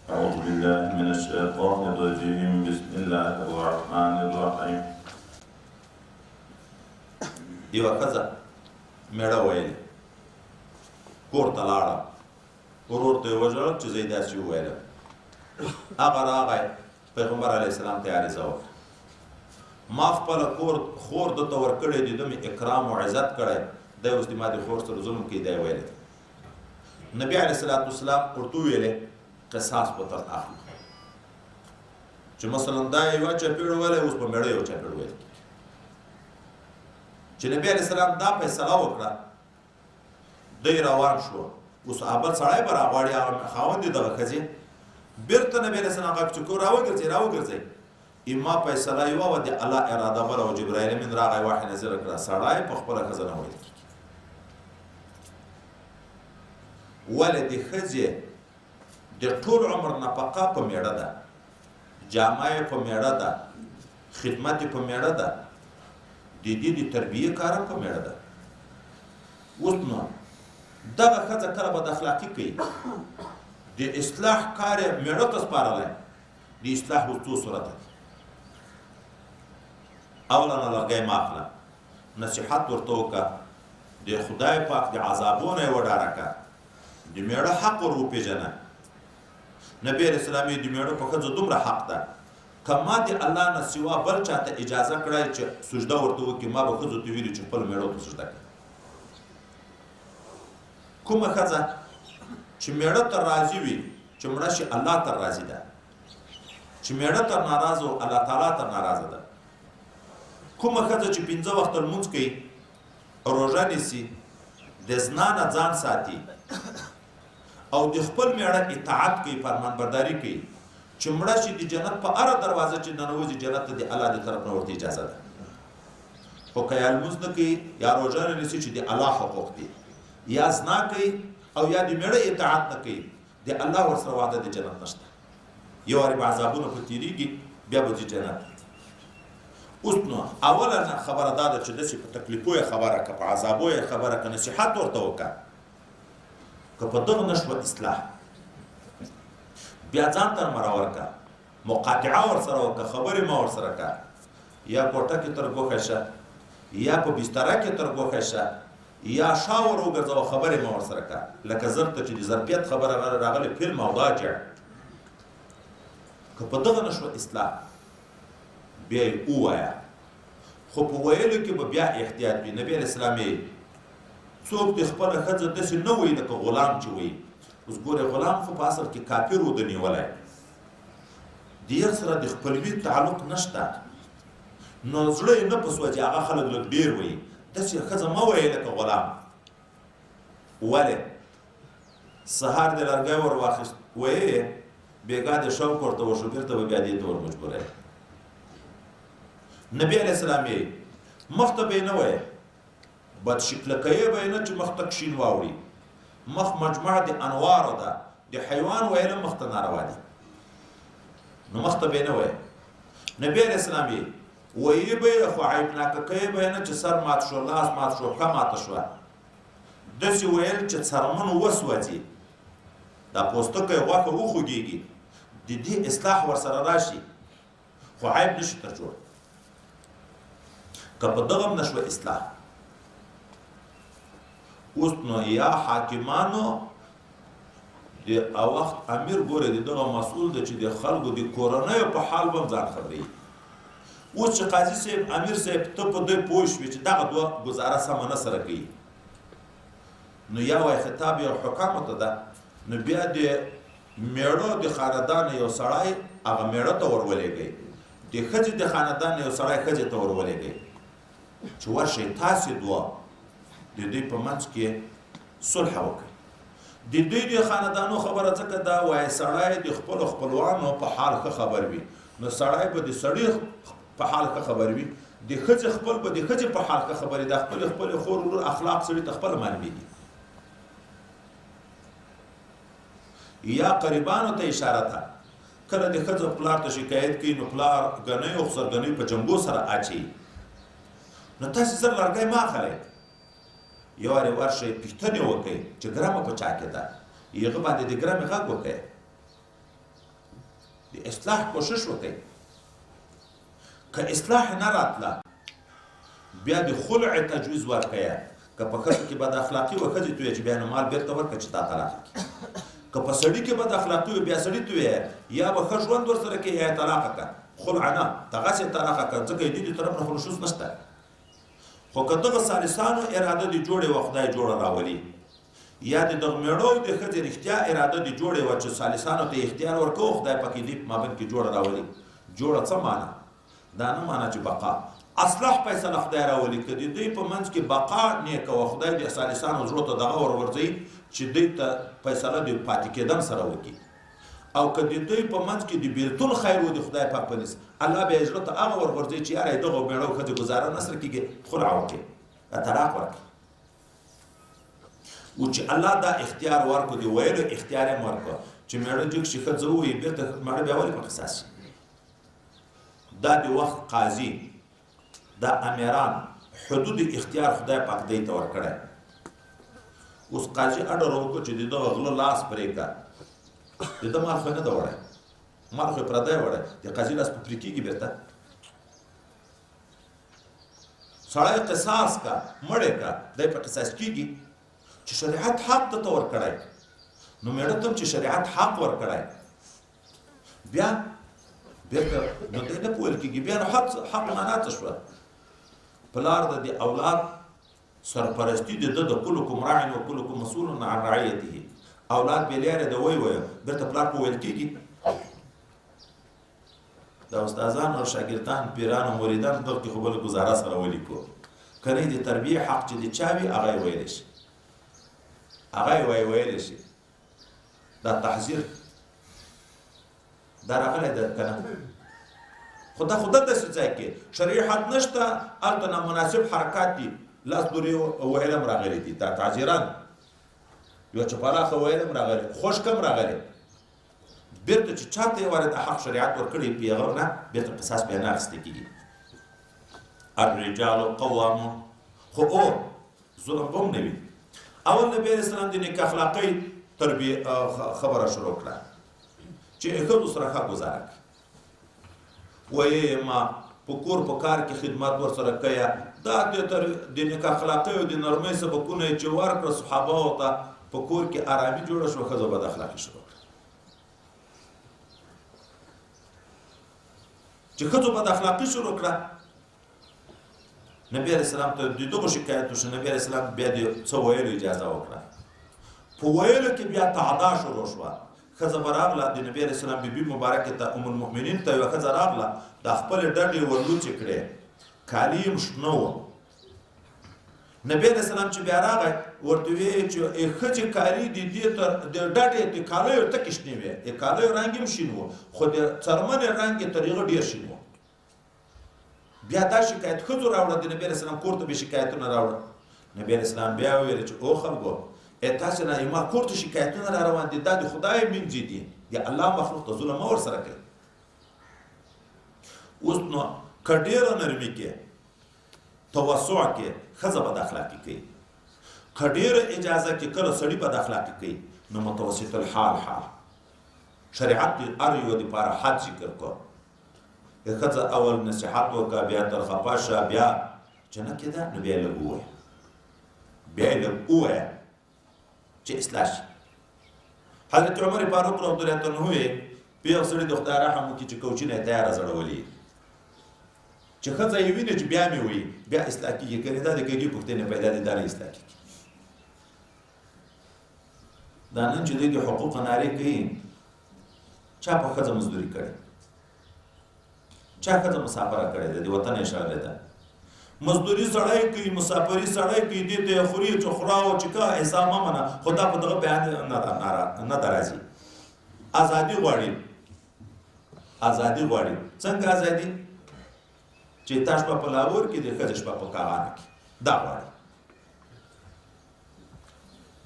أعوذ بالله من الشيطان الرجيم. بسم الله الرحمن الرحيم. یوه ښځه مېړه ویلې، کور ته لاړه، ورور ته یې وژړل چې زه یې داسې وویلم. هغه راغی پیغمبر علیه السلام ته یې عریضه وکړه، ما خپله خور ده ته ورکړې، د ده مې اکرام او عزت کړی دی، اوس د ما د خور سره ظلم کوي. دی ویلې نبي علیه الصلاة والسلام ورته وویلې قصاص به تر اخلو، چې مثلا دا یوه چپېړه ویلی، اوس په مېړه یو چپېړ ویل کېږي. چې نبي علیه السلام دا فیصله وکړه، دی روان شو. اوس ابل سړی به راغواړي، هغه خاوند یې دغه ښځې. بېرته نبي علیه السلام غږ چې کو راوګرځئ راوګرځئ، اما فیصله یوه وه، د الله اراده بله وه. جبرائیل امین راغی، وحي نازله کړه، سړی په خپله ښځه نه ویل کېږي. ولې د ښځې د ټول عمر نفقه په مېړه ده، جامه یې په مېړه ده، خدمت یې په مېړه ده، د دې د تربیې کار هم په مېړه ده. اوس نو دغه ښځه کله بد اخلاقي کوي، د اصلاح کار یې مېړه ته سپارلی. د اصلاح اوس څو صورته دي. اولا لرګی مه اخله، نصیحت ورته وکړه، د خدای پاک د عذابونو یې وډاره کړه، د مېړه حق ور وپېژنه. نبی علیه السلام یې د مېړه په ښځه دومره حق ده، که ما د الله نه سوا بل چاته اجازه کړی چې سجده ورته وکړي، ما به ښځو ته ویلي چې خپلو مېړو ته سجده کړي. کومه ښځه چې مېړه ته راضي وي چې مړه شي، الله ته راضي ده، چې مېړه ته ناراضه و، الله تعالی ته ناراضه ده. کومه ښځه چې 5 وخته لمونځ کوي، روژه نیسي، د زنا نه ځان ساتي او د خپل مېړه اطاعت کوي، فرمانبرداري کوي، چې مړه شي د جنت په هره دروازه چې ننوځي، جنت ته د الله د طرف نه ورته اجازه ده. خو که یا لمونځ نه کوي یا روژه نه نیسي چې د الله حقوق دي، یا زنا کوي او یا د مېړه اطاعت نه کوي، د الله ورسره وعده د جنت نشته. یو وارې به عذابونه په تېرېږي، بیا به ځي جنت. اوس نو اوله خبره دا ده چې داسې په تکلیفو یې خبره که، په عذابو یې خبره که، نصیحت ورته وکړه، که په دغه نه شوه اصلاح، بیا ځان ته مرور که، مقاطعه ورسره وکړه، خبرې مه ورسره که، یا کوټه کې تر ګوښه شه، یا په بستره کې تر ګوښه شه، یا شا ور وګرځوه، خبرې مه ورسره که. لکه زر ته چې د ظرفیت خبره راغلې، فلم او ضاجع، که په دغه نه شوه اصلاح، بیا یې ووایه. خو په ویلو کې به بیا احتیاط وي. نبي علیه السلام یې څوک د خپله ښځه داسې نه وایي لکه غلام چې وایي. اوس ګورې غلام خو په اصل کې کافر و ده نیولی، د یو سره د خپلوي تعلق نشته، نو زړه یې نه په سوځي. هغه خلک لږ ډېر وایي، داسې ښځه مه وایې لکه غلام. ولې؟ سهار دې لرګی ور واخیست، ویې بېګا دې شوق ورته وشو، بېرته به بیا دې ته ور مجبوره یې. نبي علیه السلام یې مخ ته به یې نه وایې، بدشکله کوې به یې نه چې مخ ته کښین واوړي. مخ مجمع د انوارو ده، د حیوان ویل مخ ته ناروا دي، نو مخ ته به یې نه وایې. نبي علیه السلام یې ویې به یې، خو عیبناکه کوې به یې نه چې سر مات شو، لاس مات شو، پښه ماته شوه. داسې ویل چې څرمن وسوځي، دا پوستکی غوښه وخوږېږي، د دې اصلاح ورسره راشي، خو عیب نشي تر جوړ. که په دغه هم نه شوه اصلاح، اوس نو یا حاکمانو د وخت امیر ګورې د دغه مسؤل دی چې د خلکو د کورنیو په حال به هم ځان خبروي. اوس چې قاضي صاحب امیر صاحب ته په دوی پوه شوې چې دغه دوه ګزاره سمه نه سره کوي، نو یا وایي خطاب یو حکامو ته ده، نو بیا د مېړه د خاندان یو سړی هغه مېړه ته ور ولېږئ، د ښځې د خاندان یو سړی ښځې ته ور ولېږئ چې ورشئ تاسې دوه د دوی په منځ کې صلح وکړئ. د دوی د خاندانو خبره ځکه ده، وایي سړی د خپلو خپلوانو په حال ښه خبر وي، نو سړی به د سړي په حال ښه خبر وي، د ښځې خپل به د ښځې په حال ښه خبر وي. د خپلې خپلې خور ورور اخلاق سړي ته خپله معلومېږي. یا قریبانو ته اشاره ده، کله د ښځو پلار ته شکایت کوي، نو پلار ګنۍ او خسرګنۍ په جنګو سره اچوي، نو تاسې زر لرګی مه اخلئ، یو وارې ورشئ پوښتنې وکړئ چې ګرمه په چا کې ده، هغه باندې د ګرمې غږ وکړئ. د اصلاح کوشش وکړئ. که اصلاح نه راتله بیا د خلع تجویز ورکړه. که په ښځه کې بد اخلاقي وه، ښځې ته ووایه چې بیا نو مال بېرته ورکړه چې تا طلاق کړي. که په سړي کې بد اخلاقي وي، بیا سړي ته ووایه یا به ښه ژوند ورسره کوې یا یې طلاقه کړه. خلع نه، دغسې طلاقه کړه، ځکه یې دې طرف نه خو نشوز نشته. خو که دغه ثالثانو اراده دې جوړې وه، خدای جوړه راولي، یا د دغه مېړه او د ښځې رښتیا اراده دې جوړې وه چې ثالثانو ته اختیار ورکوو، خدای پکې دې په مابین کې جوړه راولي. جوړه څه معنا؟ دا نه معنا چې بقا، اصلح فیصله خدای راولي. که د دوی په منځ کې بقا نیکه وه، خدای د ثالثانو زړو ته دغه ورغورځوي چې دوی ته فیصله د پاتې کېدن سره وکړي. او که د دوی په منځ کې د بېلتون خیر و د خدای پاک په نس، الله بیا یې زړه ته هغه ورغورځوي چې یاره دغو مېړه او ښځې ګزاره نه سره کېږي، خلع وکړي، طلاق ورکړي. و چې الله دا اختیار ورکړو، د ویلو اختیار یې هم ورکړو چې مېړه جګ شي، ښځه ووایي، بېرته مېړه بیا ولې په قصاص شي؟ دا د وخت قاضي، دا امیران، حدود اختیار خدای پاک دی ته ورکړی. اوس قاضي اډر وکړو چې د دغه غله لاس پرې کړه، د ده مال خو یې نه ده وړی، مال خو یې پردی وړی، د قاضي لاس په پرې کېږي. بېرته سړی قصاص کا، مړی کا، دی په قصاص کېږي چې شریعت حق ده ته ورکړی. نو مېړه ته هم چې شریعت حق ورکړی، بیا بېرته نو دی نه پوهل کېږي. بیا نو حق معنا څه شوه؟ پلار د دې اولاد سرپرستي د ده د کلکم راع و کلکم مسؤول عن رعیته. اولاد بې لارې د وی ویه، بېرته پلار په ویل کېږي. دا استادان او شاګردان، پیران او مریدان دغه کې خو بله ګزاره سره ولیکو، که نه د تربیې حق چې د چا وي هغه یې ویلی شي، هغه یې ویلی شي. دا تحذیر دا راغلی ده که نه؟ خو دا خو داسې ځای کې شرعي حد نشته، هلته نامناسب حرکات دي، لاس دورې ویل هم راغلي دي، دا تعذیران یو چپالاخه ویل هم راغلي، خشک هم راغلی. بېرته چې چا ته یې واره د حق شریعت ورکړی پې هغه نه بېرته قصاص بیا نه اخیستل کېږي. الرجال قوامون، خو او ظلم به هم نه وي. اول نبي علیه السلام د نیک اخلاقۍ تربیه خبره شروع کړه چې ښځو سره ښه ګزاره کوي. وایي ما په کور په کار کې خدمت ورسره کوي. دا د نیک اخلاقۍ او د نرمۍ سبقونه یې چې ورکړه صحابهو ته، په کور کې ارامي جوړه شوه، ښځه بد اخلاقي شروع کړه. چې ښځو بد اخلاقي شروع کړه، نبي علیه السلام ته د دغو شکایت وشو. نبي علیه السلام بیا د څه ویلو اجازه وکړه. په ویلو کې بیا تعدا شروع شوه. ښځه به راغله د نبي علیه السلام بیبي مبارکې ته، ام المؤمنین ته یوه ښځه راغله، دا خپلې ډډې ورلوڅې کړې، کالي یې هم شنه وو. نبي علیه السلام چې بیا راغی ورته ویې چې ای ښځې کالي د دې تر د ډډې د کالیو تکې شنې وې، د کالیو رنګ یې هم شین و، خو د څرمنې رنګ یې تر هغه ډېر شین و. بیا دا شکایت ښځو راوړه، د نبي علیه السلام کور ته به شکایتونه راوړه. نبي علیه السلام بیا وویل چې او خلکو، ای تاسې نه ما کور ته شکایتونه را روان دي، دا د خدای مینځې دي، د الله مخلوق ته ظلم مه ورسره کوئ. اوس نو که ډېره نرمي کې توسع کې ښځه بد اخلاقي کوي، که ډېره اجازه کې کله سړي بد اخلاقي کوي، نو متوسط الحال حال شریعت د هر یو دپاره حد ذکر کړ. ښځه اول نصیحت وکړه، بیا تر خفه شه، بیا چې نه کېده نو بیا یې لږ ووایه، بیا یې لږ ووایه چې اصلاح شي. حضرت عمر فاروق رضی الله عنه ویې پیغ سړي د خدای رحم وکړي چې کوچینه یې تیاره ځړولې، چې ښځه یې ویني چې بیا مې وایي بیا اصلاح کېږي، که نه دا د کږې پوښتنې پیدا دي، دا نه اصلاح کېږي. دا نن چې دوی د حقوقو نارې کوي، چا په ښځه مزدوري کړې، چا ښځه مسافره کړې ده، د وطن یې شړلې ده. مزدوري سړی کوي، مسافري سړی کوي، دې ته یې خوري چې خوره او چې که حساب مه منه، خو دا په دغه بیان نه ده راځي. ازادي غواړي، ازادي غواړي. څنګه ازادي؟ چې تا شپه په لاهور کې د ښځې شپه په کاغانه کې، دا غواړي.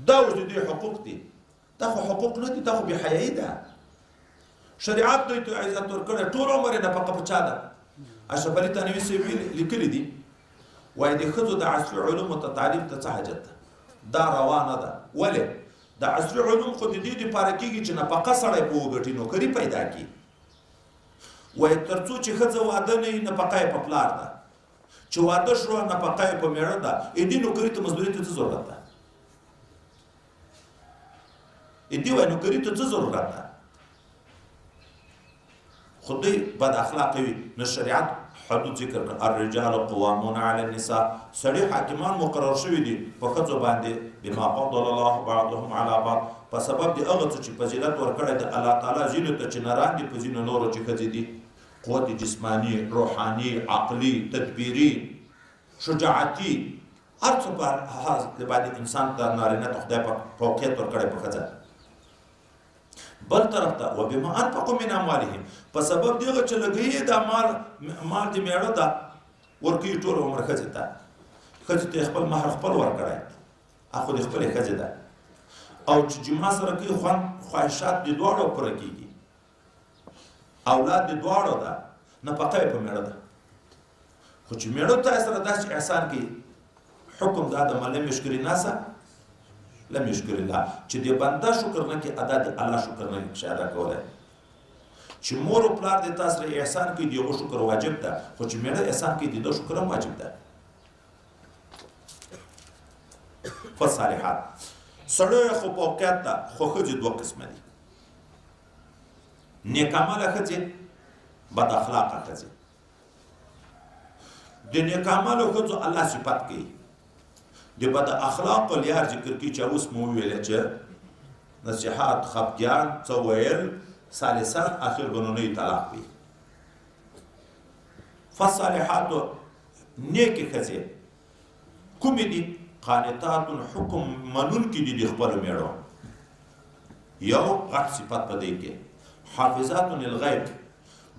دا اوس د دوی حقوق دي، دا خو حقوق نه دي، دا خو بې حیایي ده. شریعت دوی ته عزت ورکړی، ټول عمر یې نفقه په چا ده؟ اشرف علي تنوي صاحب لیکلي دي، وایي د ښځو د عصري علومو ته تعلیم ته څه حاجت ده؟ دا روا نه ده. ولې؟ د عصري علوم خو د دې دپاره کېږي چې نفقه سړی په وګټي، نوکري پیدا کړي. وایي تر څو چې ښځه واده نه وي نفقه یې په پلار ده، چې واده شوه نفقه یې په مېړه ده. دې نوکري ته مزدوري ته څه ضرورت ده؟ دې وایي نوکري ته څه ضرورت ده؟ خو دوی بد اخلاقه وي. نو شریعت حدود ذکر کړ، الرجال قوامون علی النساء، سړي حاکمان مقرر شوي دي په ښځو باندې بما فضل الله بعضهم علی بعض، په سبب د هغه څه چې فضیلت ورکړی دی الله تعالی ځینو ته چې نران دي په ځینو نورو چې ښځې دي، قوت جسماني، روحاني، عقلي، تدبیري، شجاعتي، هر څه په لحاظ باندې انسان ته نارینه ته خدای پاک فوقیت ورکړی په ښځه. بل طرف ته وبما انفقوا من اموالهم، په سبب د هغه چې لګوي دا مال، مال د مېړه ده ورکوي ټول عمر ښځې ته، ښځې ته یې خپل مهر خپل ورکړی، هغه خو د خپلې ښځې ده، او چې جماع سره کوي خوند خواهشات د دواړو پوره کېږي، اولاد د دواړو ده، نفقه یې په مېړه ده. خو چې مېړه ته سره داسې احسان کوي، حکم دا ده من لم یشکر الناس لم یشکر الله، چې د بنده شکر نه کوي ادا د الله شکر نه شي ادا کولی. چې مور او پلار د تا سره احسان کوي د هغو شکر واجب ده، خو چې مېړه احسان کوي د ده شکر هم واجب ده. فالصالحات، سړی خو فوقیت ده، خو ښځې دوه قسمه دي، نیک عمله ښځې، بد اخلاقه ښځې. د نیک عملو ښځو الله صفت کوي، د بد اخلاقو لیار ذکر کوي چې اوس مو وویله چې نصیحت، خفګان، څه ویل، ثالثا اخر به نو نه طلاق وي. فالصالحات نیکې ښځې کومې دي؟ قانتات، حکم منونکې دي د خپلو مېړو، یو غټ صفت په دې کې. حافظات للغیب،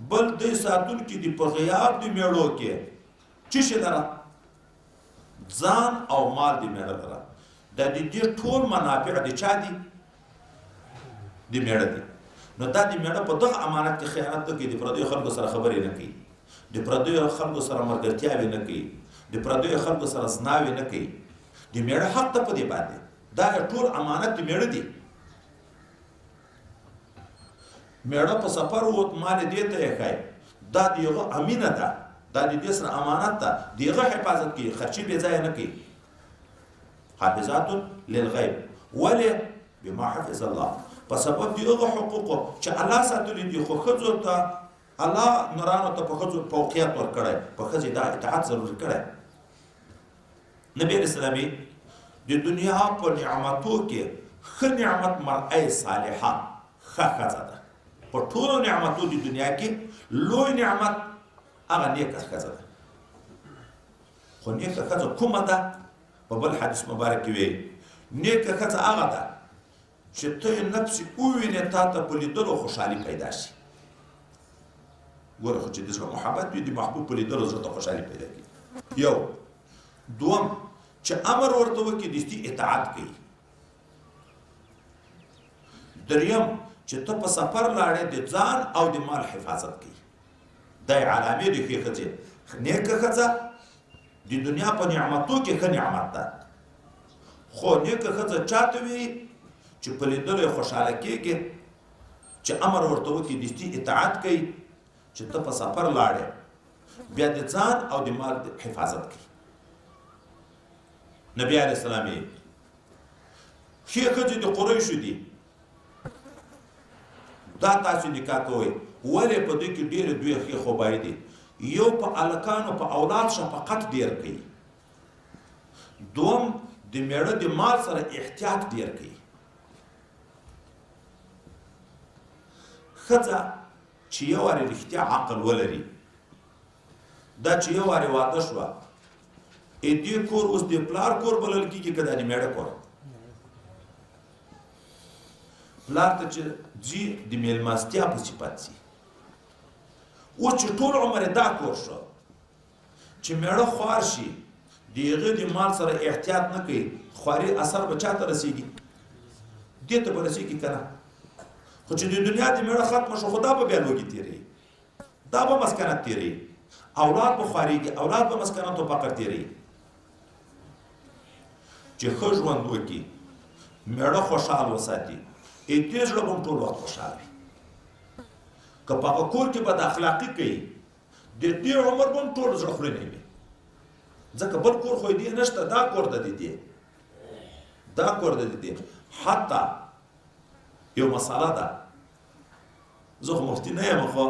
بل دی ساتونکي دي په غیاب د مېړو کې، څه شي لره؟ ځان او مال د مېړه لره. دا د دې ټول منافع د چا دي؟ د مېړه دي. نو دا د مېړه په دغه امانت کې خیانت نه کوي، د پردیو خلکو سره خبرې نه کوي، د پردیو خلکو سره ملګرتیاوې نه کوي، د پردیو خلکو سره زناوې نه کوي. د مېړه حق ته په دې باندې دا ټول امانت د مېړه دي. مېړه په سفر ووت، مال یې دې ته یې ښایي، دا د هغه امینه ده، دا د دې سره امانت ده، د هغه حفاظت کوي، خرچې بې ځایه نه کوي. حافظات للغیب، ولې؟ بما حفظ الله، په سبب د هغه حقوقو چې الله ساتلي دي. خو ښځو ته الله نرانو ته په ښځو فوقیت ورکړی، په ښځې دا اطاعت ضروري کړی. نبی علیه السلام د دنیا په نعمتو کې ښه نعمت مرأه صالحه، ښه ښځه ده. په ټولو نعمتو د دنیا کې لوی نعمت هغه نیکه ښځه ده. خو نیکه ښځه کومه ده؟ په بل حدیث مبارک کې وایي نیکه ښځه هغه ده چې ته یې نفس ووینې تا ته په لیدلو خوشحالي پیدا شي. ګوره خو چې د زړه محبت وي، د محبوب په لیدلو زړه ته خوشحالي پیدا کېږي. یو دوم چې امر ورته وکړي دستي اطاعت کوي. دریم چې ته په سفر لاړې د ځان او د مال حفاظت کوي. دا یې علامې د ښې ښځې. نیکه ښځه د دنیا په نعمتو کې ښه نعمت ده، خو نیکه ښځه چاته وي چې په لیدلو یې خوشحاله کېږي، چې امر ورته وکړي دستي اطاعت کوي، چې ته په سفر لاړې بیا د ځان او د مال حفاظت کوي. نبی علیه السلام یې ښې ښځې د قریشو دي، دا تاسو نکاح کوئ، ولې په دوی کې ډېرې دوې ښې خوبایي دي. یو په هلکانو په اولاد شفقت ډېر کوي، دوم د مېړه د مال سره احتیاط ډېر کوي. ښځه چې یو وارې رښتیا عقل ولري، دا چې یو وارې واده شوه، دې کور اوس د پلار کور بلل کېږي که دا د مېړه کور؟ پلار ته چې ځي د مېلمستیا په صفت ځي. اوس چې ټول عمر دا کور شو چې مېړه خوار شي، د هغه د مال سره احتیاط نه کوي، خواري اثر به چا ته رسېږي؟ دې ته به رسېږي که نه؟ خو چې د دنیا د مېړه ختمه شو، خو دا به بیا لوږې تېروي، دا به مسکنت تېروي، اولاد به خوارېږي، اولاد به مسکنت او فقر تېروي. چې ښه ژوند وکړي، مېړه خوشحال وساتي، دې زړه به هم ټول وخت خوشحال وي. که په هغه کور کې بد اخلاقي کوي، د دې عمر به هم ټول زړه خوړنی وي، ځکه بل کور خو یې دې نشته، دا کور د دې دی، دا کور د دې دی. حتی یو مسله ده، زه خو مفتي نه یم، خو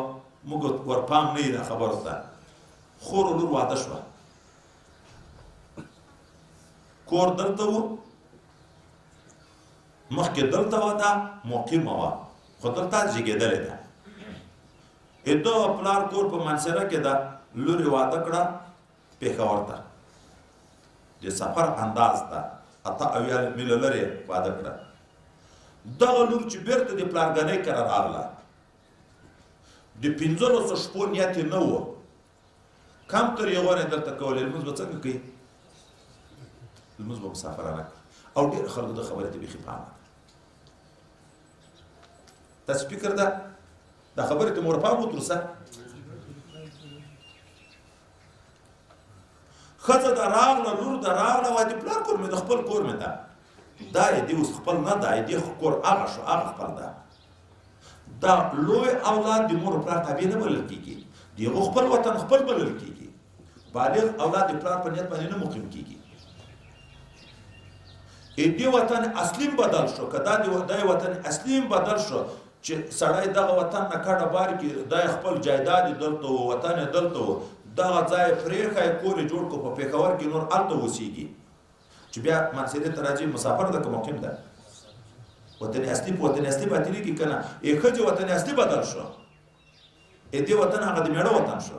موږ ورپام نه یې دا خبرو ته. خور او لور واده شوه، کور دلته و، مخکې دلته وه، دا مقیمه وه، خو دلته زیږېدلې ده. ده پلار کور په منصره کې ده، لور یې واده کړه پېښور ته، د سفر انداز ده، 78 میله لرې واده کړه. دغه لور چې بیرته د پلارګنۍ کره راغله، د 15 شپو نیت یې نه و، کم تر یې غوره دلته کولې، لمونځ به څنګه کوي؟ لمونځ به مسافرانه کوي. او ډېر خلکو د خبرې ته بیخي پام نه. تاسو فکر ده دا خبرې ته مو ورپام و تر اوسه؟ ښځه ده راغله، لور ده راغله، وایي د پلار کور مې د خپل کور مې ده، دا یې دې اوس خپل نه ده، یې دې کور هغه شو، هغه خپل ده. دا لوی اولاد د مور پلار تابع نه بلل کېږي، د هغو خپل وطن خپل بلل کېږي. بالغ اولاد د پلار په نیت باندې نه مقیم کېږي. دې وطن اصلي بدل شو، که دا د وطن اصلي بدل شو چې سړی دغه وطن نه کډه بار کړي، دا یې خپل جایداد یې دلته و، وطن یې دلته و، دغه ځای یې پرېښی، کور یې جوړ کړو په پېښور کې، نور هلته اوسېږي. چې بیا منصرې ته راځي، مسافر ده که مقیم ده؟ وطن اصلي په وطن اصلي باطلېږي که نه؟ یې ښځې وطن اصلي بدل شو، یې دې وطن هغه د مېړه وطن شو.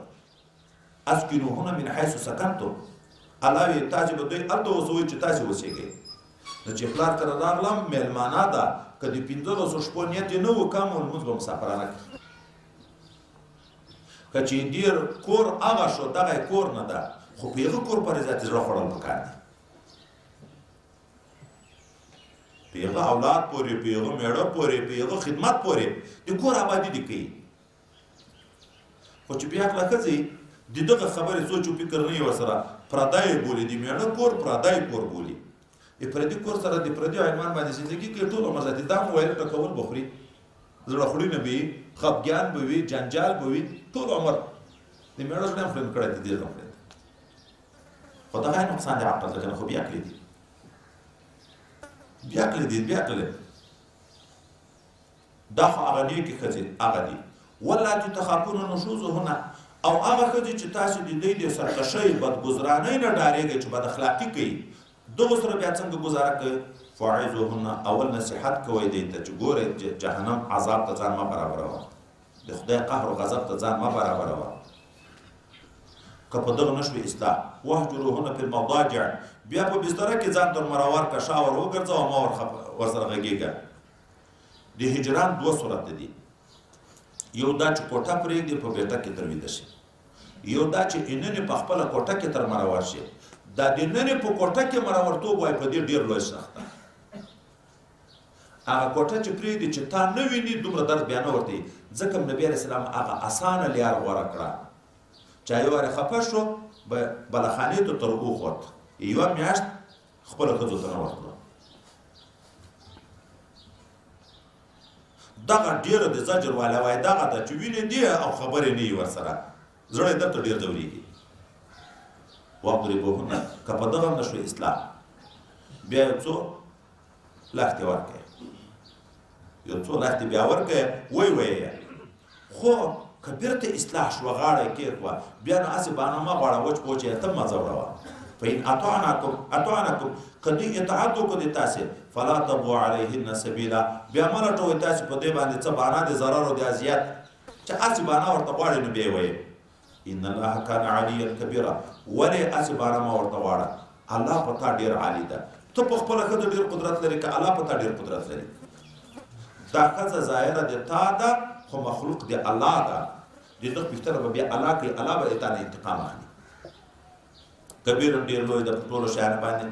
اسکنوهن من حیث سکنتم، الله وایي تاسې به دوی هلته اوسوئ چې تاسې اوسېږئ. نو چې پلار کره راغلم مېلمانه ده، که د 15 شپو نیت یې نه و کم و، لمونځ به مسافرانه کوي. که چې ډېر کور هغه شو، دغه یې کور نه ده، خو په هغه کور پورې زیاتې زړه خوړل پکار دي، په هغه اولاد پورې، په هغه مېړه پورې، په هغه خدمت پورې د کور آبادي دې کوي. خو چې بې عقله ښځې د دغه خبرې سوچ او فکر نه یې ورسره، پردی یې بولي، د مېړه کور پردی کور بولي، د پردي کور سره د پردي عنوان باندې زندګي کوي ټول عمر ذاتي. دا مو ویل ټکول به خوري، زړه خوړینه به وي، خفګان به وي، جنجال به وي ټول عمر. د مېړه زړه هم خوړین کړی دی، دې زړه هم خوړین دی. خو دغه یې نقصان دی عقل ده که نه، خو بې عقلي دي، بې عقلي دي، بې عقلي. دا خو هغه نیکې ښځې هغه دي. واللاتي تخافون نشوزهن، او هغه ښځې چې تاسې د دوی د سرکشۍ بدګزرانۍ نه ډارېږئ چې بد اخلاقي کوي، دغو سره بیا څنګه ګزاره کوئ؟ فعظوهن، اول نصیحت کوئ دوی ته چې ګورئ جهنم عذاب ته ځان مه برابروه، د خدای قهر و غضب ته ځان مه برابروه. که په دغه نه شوې اصلاح، واهجروهن فی المضاجع، بیا په بستره کې ځان تر مرور که شا ور وګرځه او مه ورسره غږېږه. د هجران دوه صورته دي، یو دا چې کوټه پرېږدي په بیټه کې تر ویده شي، یو دا چې اننې په خپله کوټه کې تر مرور شي. دا د ننې په کوټه کې مرورتوب وایي په دې ډېر لوی سخت ده. هغه کوټه چې پرېږدي چې تا نه ویني دومره درد بیا نه ورته، ځکه نبي علیه السلام هغه اسانه لیار غوره کړه. چا یو وارې خفه شو بالاخانې ته تر وخوت، یوه میاشت خپله ښځو ته نه ورتلو. دغه ډېره د زجر والا وایي دغه ده چې وینې دی او خبرې نه وي ورسره، زړه یې درته ډېر ځورېږي. واضربوهن، که په دغه هم نه شوې اصلاح، بیا یو څو لښتې ورکړې، یو څو لښتې بیا ورکړې، وی ویې. خو که بیرته اصلاح شوه، غاړه یې کېښوه، بیا نو هسې بانه مه غواړه، وچ پوچ یې ته مه ځوروه. فإن أطعنكم، که دوی اطاعت وکړو د تاسې، فلا تبغوا علیهن سبیلا، بیا مه لټوئ تاسې په دوی باندې څه بانه د ضرر او د اذیت، چې هسې بانه ورته غواړئ نو بیا یې وایې. ان الله کان علیا کبیرا، ولې هسې بانه مه ورته غواړه، الله په تا ډېر عالي ده، ته په خپله ښځه ډېر قدرت لرې که الله په تا ډېر قدرت لري؟ دا ښځه ظاهره د تا ده خو مخلوق د الله ده، د ده پوښتنه به بیا الله کوي، الله به تا نه انتقام اخلي. کبیر ډېر لوی ده په ټولو شیانو باندې.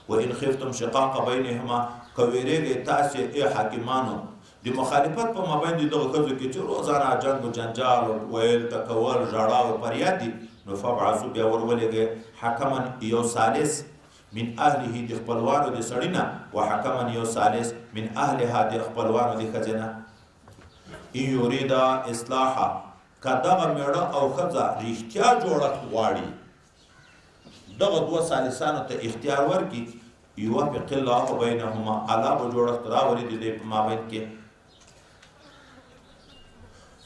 وان خفتم شقاق بینهما، که وېرېږئ تاسې ای حاکمانو د مخالفت په مابین د دغو ښځو کې چې روزانه جنګ و جنجال ویل ټکول ژړا او فریاد دي، نو فابعثو بیا ور ولېږئ حکما یو ثالث من اهله د خپلوانو د سړي نه، و حکما یو ثالث من اهلها د خپلوانو د ښځې نه. ان یریدا اصلاحا، که دغه مېړه او ښځه رښتیا جوړښت غواړي، دغه دوه ثالثانو ته اختیار ورکړي، یوفق الله بینهما، الله به جوړښت راولي د دوی په مابین کې،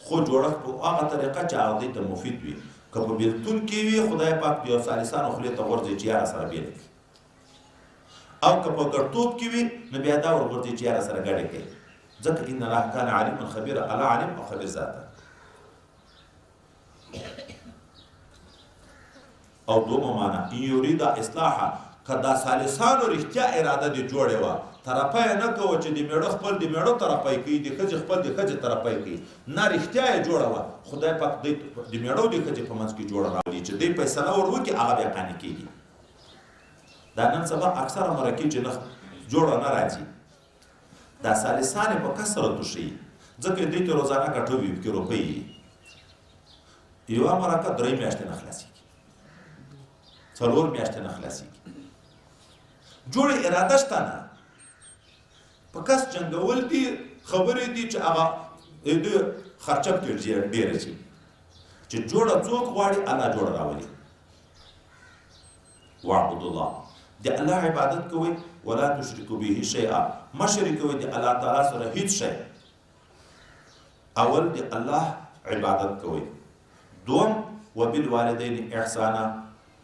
خو جوړښت په هغه طریقه چې هغه دوی ته مفید وي. که په بېلتون کې وي، خدای پاک د یو ثالثانو خولې ته غورځي چې یاره سره بېله کړي، او که په ګډتوب کې وي نو بیا دا ورغورځي چې یاره سره ګډې کړي، ځکه ان الله کان علیما خبیرا، الله عالم او خبیر ذات ده. او دومه معنا ان یرید اصلاحا، که دا ثالثانو رښتیا اراده دې جوړې وه، طرفه یې نه کوه چې د مېړه خپل د مېړه طرفه یې کوي، د ښځې خپل د ښځې طرفه یې کوي، نه، رښتیا یې جوړه وه، خدای پاک د مېړه او د ښځې په منځ کې جوړه راولي چې دوی فیصله ور وکړي، هغه بیا قانع کېږي. دا نن سبا اکثره مرکې چې نه جوړه نه راځي، دا ثالثان یې په کثرتو ښیي، ځکه دوی ته روزانه ګټه وي، پکې روپۍ وي. یوه مرکه 3 میاشتې نه خلاصېږي، 4 میاشتې نه خلاصېږي. جوړې اراده شته نه، په کس جنګول دي، خبرې دي چې هغه دوی خرچه پکې ډېره شي. چې جوړه څوک غواړي، الله جوړه راولي. واعبدوا الله، د الله عبادت کوئ، ولا تشرکوا به شیئا، مه شریکوئ د الله تعالی سره هیڅ شی. اول د الله عبادت کوئ، دوم وبالوالدین احسانا،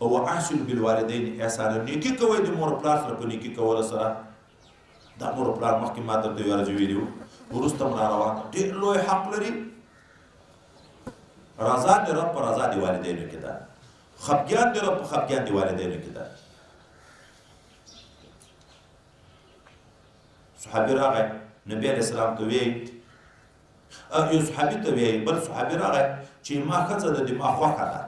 او احسن بالوالدین احسانا، نیکي کوئ د مور پلار سره په نیکي کولو سره. دا مور پلار مخکې ما درته یوه ورځ ویلي وو، وروسته هم را روان ده، ډېر لوی حق لري. رضا د رب په رضا د والدینو کې ده، خفګان د رب په خفګان د والدینو کې ده. صحابي راغی نبی علیه السلام ته ویې، یو صحابي ته ویې، بل صحابي راغی چې ما ښځه ده، د ما خوښه ده،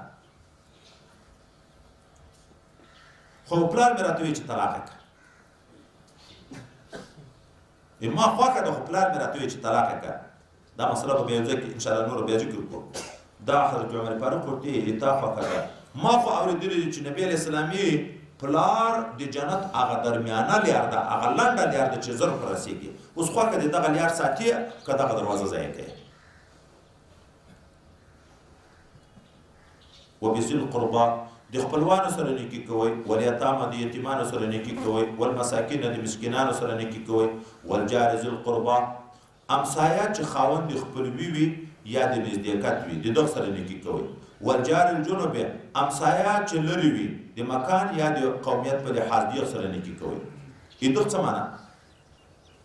خو پلار مې راته ویې چې طلاق یې کړه. ما خوښه ده، خو پلار مې راته ویې چې طلاق یې کړه. دا مسله به بیا یو ځای کې انشاءالله نوره بیا ذکر کړو. دا حضرت عمر فاروق ورته ویې تا خوښه ده، ما خو اورېدلي دي چې نبی علیه السلام یې پلار د جنت هغه درمیانه لیار ده، هغه لنډه لیار ده چې زر پر رسېږي. اوس خوښه دې دغه لیار ساتي که دغه دروازه ضایع کوي؟ وبذي القربا، د خپلوانو سره نیکي کوئ، والیتامه، د یتیمانو سره نیکي کوئ، والمساکین، د مسکینانو سره نیکي کوئ، والجار ذي القربا، همسایه چې خاوند د خپلوي وي یا د نزدېکت وي، د دغه سره نیکي کوئ، والجار الجنب، همسایه چې لرې وي د مکان یا د قومیت په لحاظ، دغه سره نیکي کوئ. دغه څه معنا؟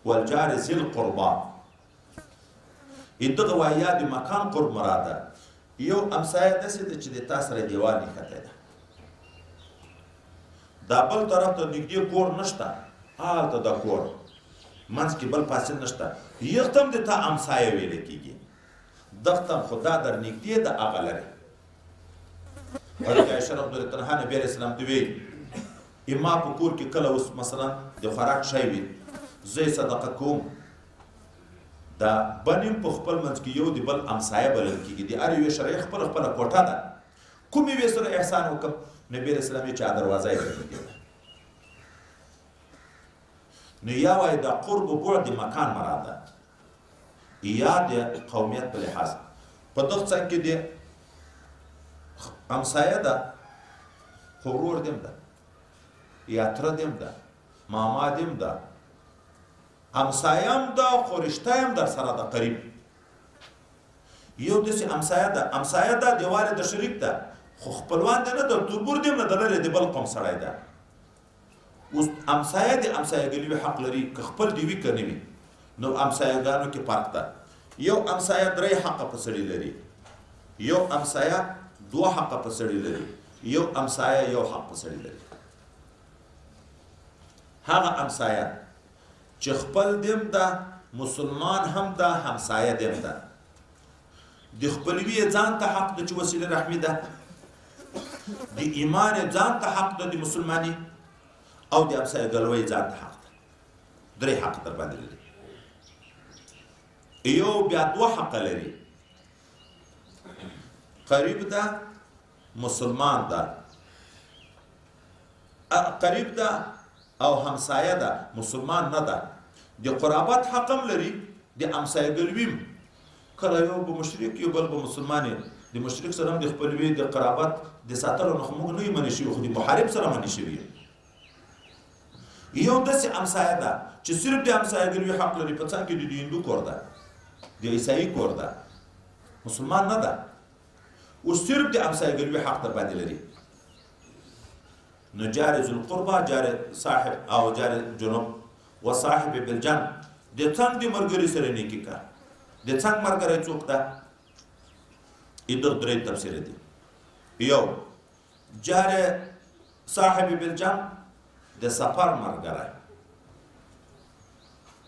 والجار ذي القربا، دغه وایي یا د مکان قرب مراد ده. یو همسایه داسې ده چې د تا سره دیوال نښتی ده، دا بل طرف ته نږدې کور نشته، هلته د کور منځ کې بل فاصل نشته، یو ته هم د تا همسایه ویل کېږي، دغه هم خو دا در نږدې ده هغه لرې. حضرت عایشه رضی الله عنها نبي علیه السلام ته ویل، ما په کور کې کله اوس مثلا د خوراک شی وي، زه یې صدقه کوم، دا بنیم په خپل منځ کې یو د بل همسایه بلل کېږي، د هر یوې شرعي خپله خپله کوټه ده، کومې یوې سره احسان وکړم؟ نبي علیه السلام یې چې دروازه یې درنږدې ده. نو یا وایي دا قرب و بعد د مکان مراد ده، یا د قومیت په لحاظ. په دغه څنګ کې د همسایه ده، خو ورور دې هم ده، یا تره دې هم ده، ماما دې هم ده، همسایه هم ده، خو رشته یې هم در سره ده قریب. یو داسې همسایه ده، همسایه ده، دیوال یې د شریک ده، خو خپلوان دی نه ده، تربور دی هم نه ده، لرې د بل قوم سړی ده. اوس همسایه د همسایهګلوي حق لري، که خپل دی وي که نه وي. نو همسایهګانو کې فرق ده. یو همسایه 3 حقه په سړي لري، یو همسایه 2 حقه په سړي لري، یو همسایه 1 حق په سړي لري. هغه همسایه چې خپل دیم ده، مسلمان هم ده، همسایه دیم ده، د خپلوي یې ځان ته حق ده چې وسیله رحمي ده، د ایمان یې ځان ته حق ده د مسلماني، او د همسایه ګلوۍ ځان ته حق ده. 3 حق در باندې لري. یو بیا 2 حق لري، قریب ده، مسلمان ده، قریب ده او همسایه ده، مسلمان نه ده، د قرابت حق هم لري، د همسایه ګلوي هم. کله یو به مشرک یو بل به مسلمان یې، د مشرک سره هم د خپلوي د قرابت د ساتلو نه خو موږ نه یو منع شوي، خو د محارب سره منع شوي. یو داسې همسایه ده چې صرف د همسایهګروي حق لري، په څنګ کې د هندو کور ده، د عیسایي کور ده، مسلمان نه ده، اوس صرف د همسایهګروي حق در باندې لري. نو جار ذوالقربه، جار صاحب او جار جنوب و صاحب بالجنب، د څنګ د ملګري سره نیکي کا. د څنګ ملګری څوک ده؟ دغه درې تفسیر دي. یو جار صاحب بالجنب د سفر ملګری،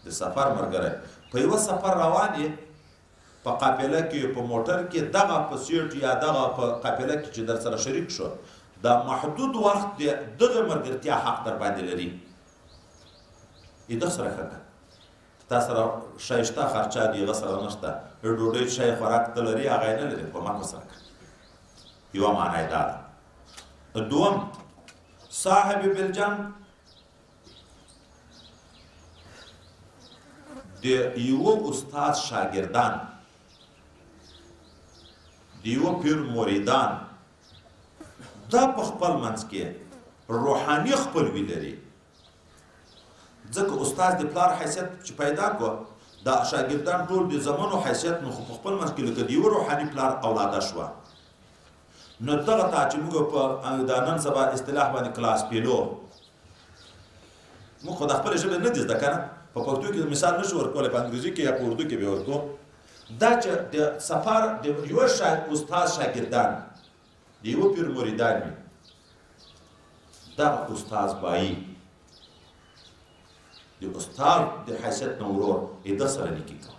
د سفر ملګری په یوه سفر روان یې، په قافله کې په موټر کې دغه په سیټ یا دغه په قافله کې چې در سره شریک شو، دا محدود وخت د دغه ملګرتیا حق در باندې لري، یې دغه سره ښه که تا سره شی شته، خرچه دي هغه سره نشته، ډوډۍ شی خوراک ته لري هغه یې نه لري، کومک ورسره که. یوه معنا یې دا ده. دوم صاحب بالجنب د یوه استاد شاګردان، د یوه پیر مریدان، دا په خپل منځ کې روحاني خپلوي لري. ځکه استاد د پلار حیثیت چې پیدا کړو، دا شاګردان ټول د زمنو حیثیت، نو خو په خپل منځ کې لکه د یوه روحاني پلار اولاده شوه. نو دغه ته چې موږ په د نن سبا اصطلاح باندې کلاس پیلو، موږ خو د خپلې ژبې نه دي زده که نه، په پښتو کې مثال نشو ورکولی، په انګریزي کې یا په اردو کې به ورکو. دا چې د سفر د یوه استاد شاګردان، د یوه پیر مریدان وي، دغه استاد بایي د استاد د حیثیت نه ورور یې ده سره نیکي کوه.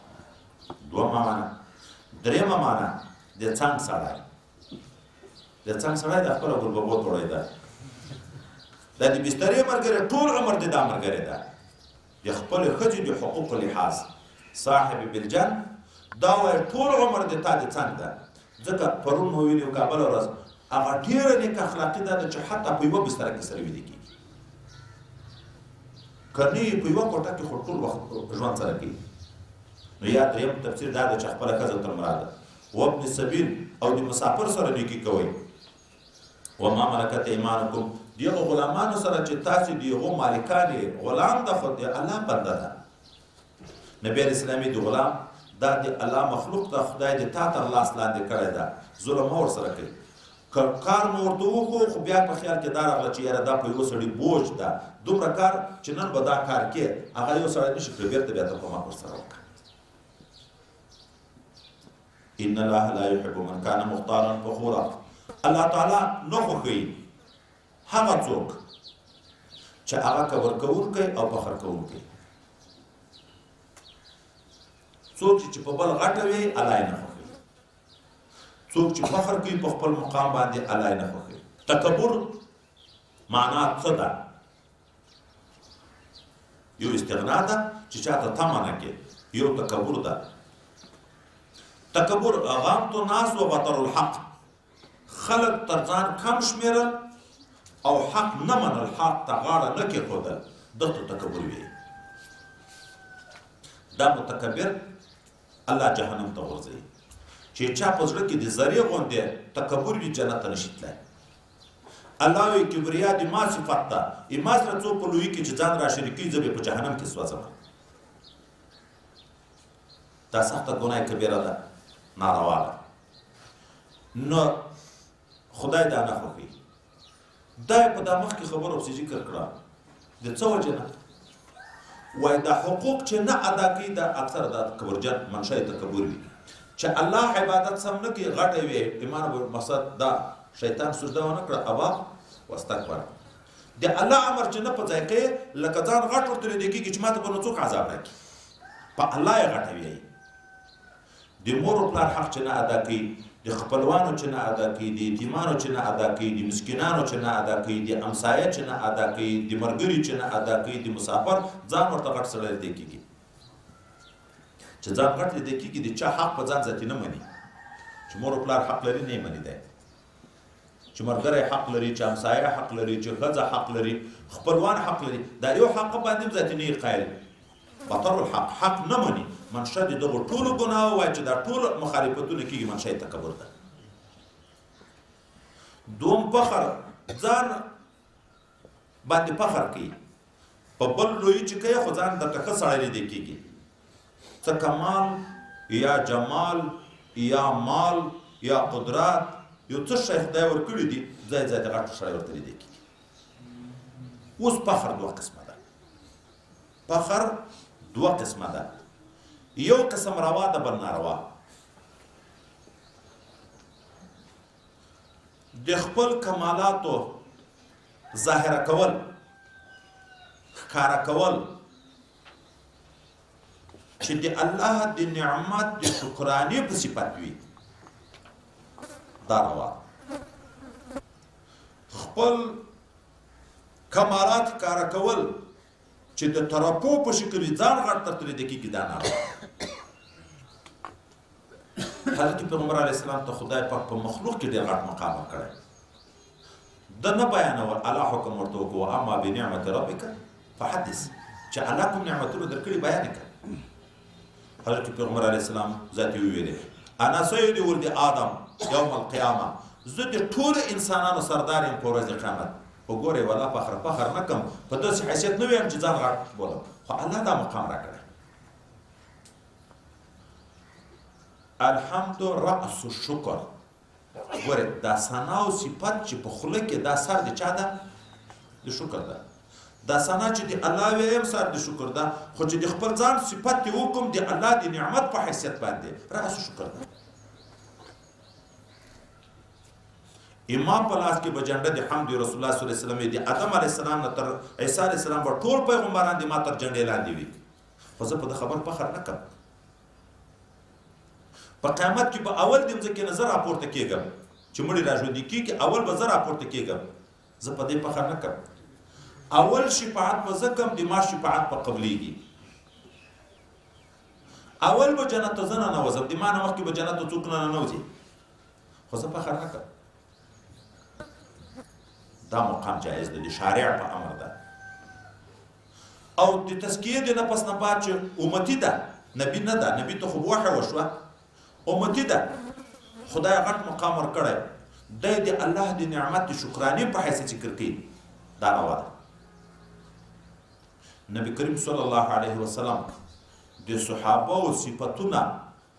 دوهمه معنا. درېیمه معنا د څنګ سړی، د څنګ سړی د خپله ګلببو توړی ده، دا د بسترې ملګری ټول عمر د دا ملګری ده، د خپلې ښځې د حقوقو لحاظ صاحب بالجن دا وایي ټول عمر د تا د څنګ ده. ځکه پرون مو ویلي وو کابل ورځ هغه ډېره نیکه اخلاقي دا ده چې حتی په یوه بستره کې سره ویده کېږي، که نه یې په یوه کوټه کې خو ټول وخت ژوند سره کوي. نو یا درېیم تفسیر دا ده چې خپله ښځه تر مراده وابن السبیل او د مسافر سره نیکي کوئ، وما ملکت ایمانکم، د هغو غلامانو سره چې تاسې د هغو مالکان یې، غلام ده خو د الله بنده ده. نبی علیه السلام یې د غلام دا د الله مخلوق ده، خدای دې تا تر لاس لاندې کړی ده، ظلم مه ورسره کوي. که کار مو ورته وکړو خو بیا په خیال کې دا راغله چې یاره دا په یوه سړي بوج ده، دومره کار چې نن به دا کار کې هغه یو سړی نشي کړی، بېرته بیا ته کومک ورسره وکړه. ان الله لا يحب من كان مختارا فخورا، الله تعالی نه خوښوي هغه څوک چې هغه کبر کوونکی او فخر کوونکی، څوک چې په بل غټه وي الله یې نه خوښوي، څوک چې فخر کوي په خپل مقام باندې الله یې نه خوښوي. تکبر معنا څه ده؟ یو استغنا ده چې چاته تمه نه کوي، یو تکبر ده. تکبر غمط الناس و بطر الحق، خلق تر ځان کم شمېرل او حق نه منل، حق ته غاړه نه کېښودل، دغه تکبر وي. دا متکبر الله جهنم ته غورځوي. چې چا په زړه کې د ذرې غوندې تکبر وي جنت ته نشي تللی. الله وایي کبریا د ما صفت ده، ما سره څوک په لویي کې چې ځان را شریکوي زه به په جهنم کې سوځم. دا سخته ګناه کبیره ده، ناروا ده. نو خدای دا نه خوښوي. دا یې په دا مخکې خبرو پسې ذکر کړه، د څه وجې نه؟ وایي دا حقوق چې نه ادا کوي دا اکثره دا کبرجن منشأ تکبر وي، چې الله عبادت سم نه کوي غټه وي. ایمان مقصد دا شیطان سجده ونه کړه ابا واستکبر، د الله امر چې نه په ځای کوي لکه ځان غټ ورته لیدل کېږي چې ماته به نو څوک عذاب راکړي، په الله یې غټه وي. د مور او پلار حق چې نه ادا کوي، د خپلوانو چې نه ادا کوي، د یتیمانو چې نه ادا کوي، د مسکینانو چې نه ادا کوي، د همسایه چې نه ادا کوي، د ملګري چې نه ادا کوي، د مسافر ځان ورته غټ سړی لیدل کېږي. چې ځان غټ لیدل کېږي د چا حق په ځان ذاتي نه مني، چې مور او پلار حق لري نه یې مني دی، چې ملګری حق لري، چې همسایه حق لري، چې ښځه حق لري، خپلوان حق لري، دا یو حق باندې هم ذاتي نه یې قایل. بطر الحق، حق نه مني، منشأ د دغو ټولو ګناهو وایي چې دا ټول مخالفتونه کېږي، منشأ یې تکبر ده. دوم فخر، ځان باندې فخر کوي، په بل لویي چې کوي خو ځان درته ښه سړی لیدی کېږي. څه کمال یا جمال یا مال یا قدرت یو څه شی خدای ورکړي دي، ځای ځای د غټ سړی ورته لیدی کېږي. اوس فخر دوه قسمه ده. فخر دوه قسمه ده، یو قسم روا ده بل ناروا. د خپل کمالاتو ظاهره کول، ښکاره کول چې د الله د نعمت د شکرانې په صفت وي، دا روا. خپل کمالات ښکاره کول چې د ترپو په شکل وي، ځان غټ درته لیدل کېږي، دا ناروا. حضرت پیغمبر علیه السلام ته خدای پاک په مخلوق کې ډېر غټ مقام ورکړی، ده نه بیانول، الله حکم ورته وکړو اما بنعمت ربک فحدث، چې الله کوم نعمتونه درکړي بیان یې کړه. حضرت پیغمبر علیه السلام ذات یې وویلې انا سید ولد آدم یوم القیامه، زه د ټولو انسانانو سردار یم په ورځ قیامت. خو ګورې ولا فخر فخر نه کوم، په داسې حیثیت نه ویم چې ځان غټ بولم، خو الله دا مقام راکړی. الحمد رأس الشکر. ګورې دا ثنا او صفت چې په خوله کې دا سر د چا ده؟ د شکر ده. دا ثنا چې د الله ویم سر د شکر ده، خو چې د خپل ځان صفت یې وکړم د الله د نعمت په حیثیت باندې رأس شکر ده. امام په لاس کې به جنډه د حمد رسول الله صلی الله علیه وسلم د آدم علیه السلام نه تر عیسی علیه السلام به ټول پیغمبران د ما تر جنډې لاندې وي، خو زه په د خبر فخر نه کوم. په قیامت کې به اول د مځکې نه زه راپورته کېږم، چې مړي را ژوندي کېږي اول به زه راپورته کېږم، زه په دې فخر نه کوم. اول شفاعت به زه کوم، د ما شفاعت به قبلېږي. اول به جنت ته زه ننوځم، د ما نه مخکې به جنت ته څوک نه ننوځي، خو زه فخر نه کوم. دا مقام جایز ده، د شارع په امر ده. او د تزکیې د نفس نه بعد چې امتي ده، نبي نه ده، نبي ته خو وحی وشوه، امتي ده، خدای غټ مقام ورکړی دی، د الله د نعمت د شکرانې په حیث ذکر کوي، دا روا ده. نبی کریم صلی الله علیه وسلم د صحابه او صفتونه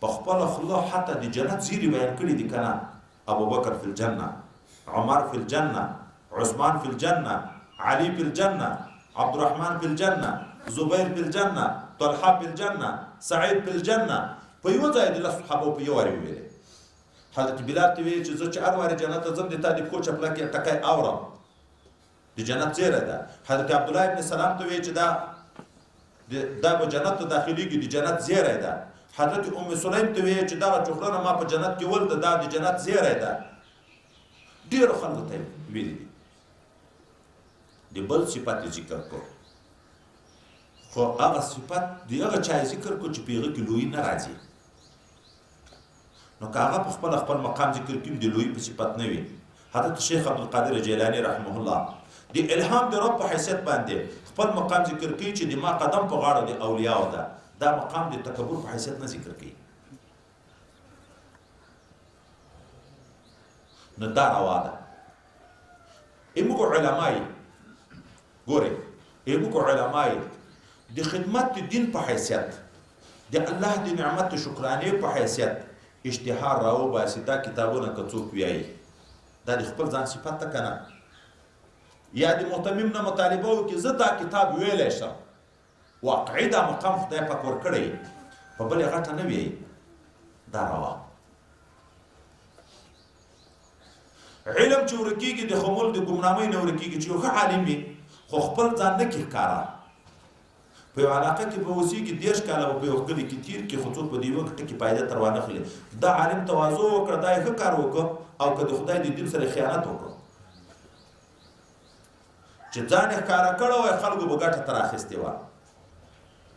په خپله خوله حتی د جنت زیري بیان کړي دي که نه؟ ابوبکر فی الجنه، عمر فی الجنه، عثمان فی الجنه، علی فی الجنه، عبدالرحمن فی الجنه، زبیر فی الجنه، طلحه فی الجنه، سعید فی الجنه. په یو ځای د لس صحابو په یو وارې وویلې. حضرت بلال ته ویل چې زه چې هر وارې جنت ته ځم د تا د پښو چپلکې ټکی اورم، د جنت زیری ده. حضرت عبدالله ابن سلام ته ویل چې دا به جنت ته داخلېږي، د جنت زیری ده. حضرت ام سلیم ته ویل چې دغه چوخړنه ما په جنت کې ولیده، دا د جنت زیری ده. ډېرو خلکو ته یې ویلي دي. د بل صفت یې ذکر کړو، خو هغه صفت د هغه چا یې ذکر کړو چې په هغه کې لویي نه راځي. نو که هغه په خپله خپل مقام ذکر کړي د لویي په صفت نه وي. حضرت شیخ عبدالقادر جیلاني رحمه الله د الهام د رب په حیثیت باندې خپل مقام ذکر کوي چې د ما قدم په غاړه د اولیاو ده، دا مقام د تکبر په حیثیت نه ذکر کوي. نو دا روا ده. موږ علما یې ګورئ، موږ علما یې د خدمت د دین په حیثیت، د الله د نعمت د شکرانې په حیثیت اشتهار راوباسي. دا کتابونه که څوک ویایي دا د خپل ځان صفت ده که نه؟ یا د مهتمم نه مطالبه وکړي زه دا کتاب ویلی شم، واقعي دا مقام خدای پاک ورکړی، په بلې غټه نه ویایي، دا روا. علم چې ورکېږي د خمول د ګمنامۍ نه ورکېږي، چې یو ښه عالم وي خو خپل ځان نه کي ښکاره، په یو علاقه کې به اوسېږي 30 کاله به په یو کلي کې تېر کړي، خو څوک به د یوه ټکي فایده تر وانخلي. دا عالم تواضع وکړه، دا یې ښه کار وکړ، او که د خدای د دین سره خیانت وکړ چې ځان یې ښکاره کړی وای، خلکو به ګټه تر اخیستې وه.